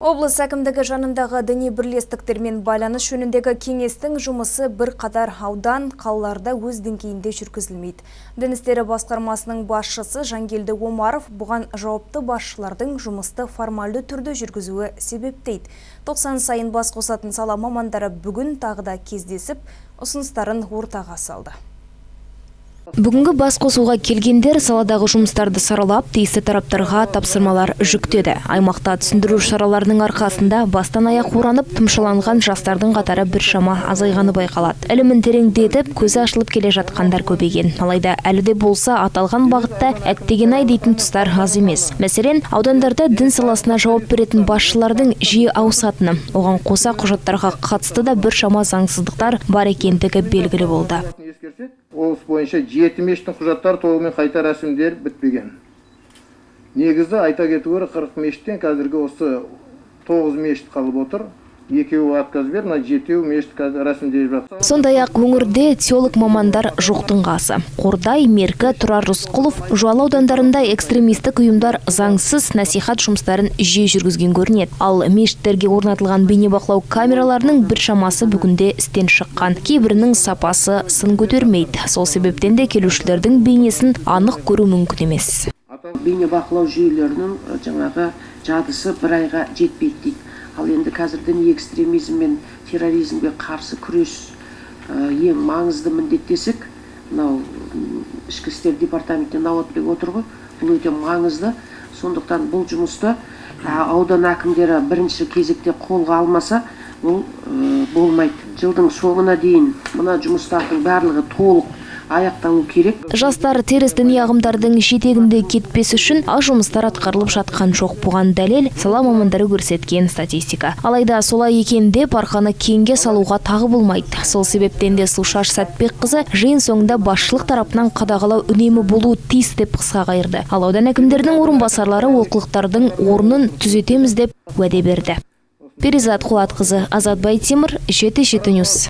Облыс әкімдігі жанындағы діни бірлестіктермен байланыс жөніндегі кеңестің жұмысы бірқатар аудан, қалаларда өз деңгейінде жүргізілмейді. Дін істері басқармасының басшысы Жангелді Омаров бұған жауапты басшылардың жұмысты формальды түрде жүргізуі себеп дейді. 90 сайын бас қосатын сала мамандары бүгін тағы да кездесіп, ұсыныстарын ортаға салды. Бүгінгі бас қосуға келгендер саладағы жұмыстарды саралап, тиісті тараптарға тапсырмалар жүктеді. Аймақта түсіндіру шараларының арқасында бастан аяқ оранып, тұмшаланған жастардың қатары біршама азайғаны байқалады. Ілімін тереңдетіп, көзі ашылып келе жатқандар көбейген. Алайда әлі де болса аталған бағытта әттеген-ай дейтін тұстар аз емес. Мәселен, аудандарда дін саласына жауап беретін басшылардың жиі ауысатыны, оған қоса құжаттарға қатысты да біршама заңсыздықтар бар екендігі белгілі болды. Облыс бойынша 7 мешіттің құжаттары толығымен қайта рәсімделіп бітпеген. Негізі айта кету керек, 40 мешіттен қазіргі осы 9 мешіт қалып отыр. Екеуі отказ бер, мына жетеуі мешіт қазір рәсімделіп жатыр. Сондай-ақ өңірде теолог мамандар жоқтың қасы. Қордай, Меркі, Тұрар Рысқұлов, Жуалы аудандарында экстремистік ұйымдар заңсыз насихат жұмыстарын жиі жүргізген көрінеді. Ал мешіттерге орнатылған бейнебақылау камераларының біршамасы бүгінде істен шыққан. Кейбірінің сапасы сын көтермейді. Сол себептен де келушілердің бейнесін анық көру мүмкін емес. Бейнебақылау жүйелерінің жаңағы жадысы бір айға жетпейді дейді. Ал енді қазір діни экстремизм мен терроризмге қарсы күрес ең маңызды міндет десек, мынау ішкі істер департаментінен Науатбек отыр ғой, бұл өте маңызды. Сондықтан бұл жұмысты аудан әкімдері бірінші кезекте қолға алмаса, бұл болмайды. Жылдың соңына дейін мына жұмыстардың барлығы толық аяқталу керек. Жастар теріс діни ағымдардың жетегінде кетпес үшін аз жұмыстар атқарылып жатқан жоқ. Бұған дәлел сала мамандары көрсеткен статистика. Алайда солай екен деп арқаны кеңге салуға тағы болмайды. Сол себептен де Сұлушаш Сәтбекқызы жиын соңында басшылық тарапынан қадағалау үнемі болуы тиіс деп қысқа қайырды. Ал аудан әкімдерінің орынбасарлары олқылықтардың орнын түзетеміз деп уәде берді. Перизат Қуатқызы, Азат Байтемір, 77 Ньюс.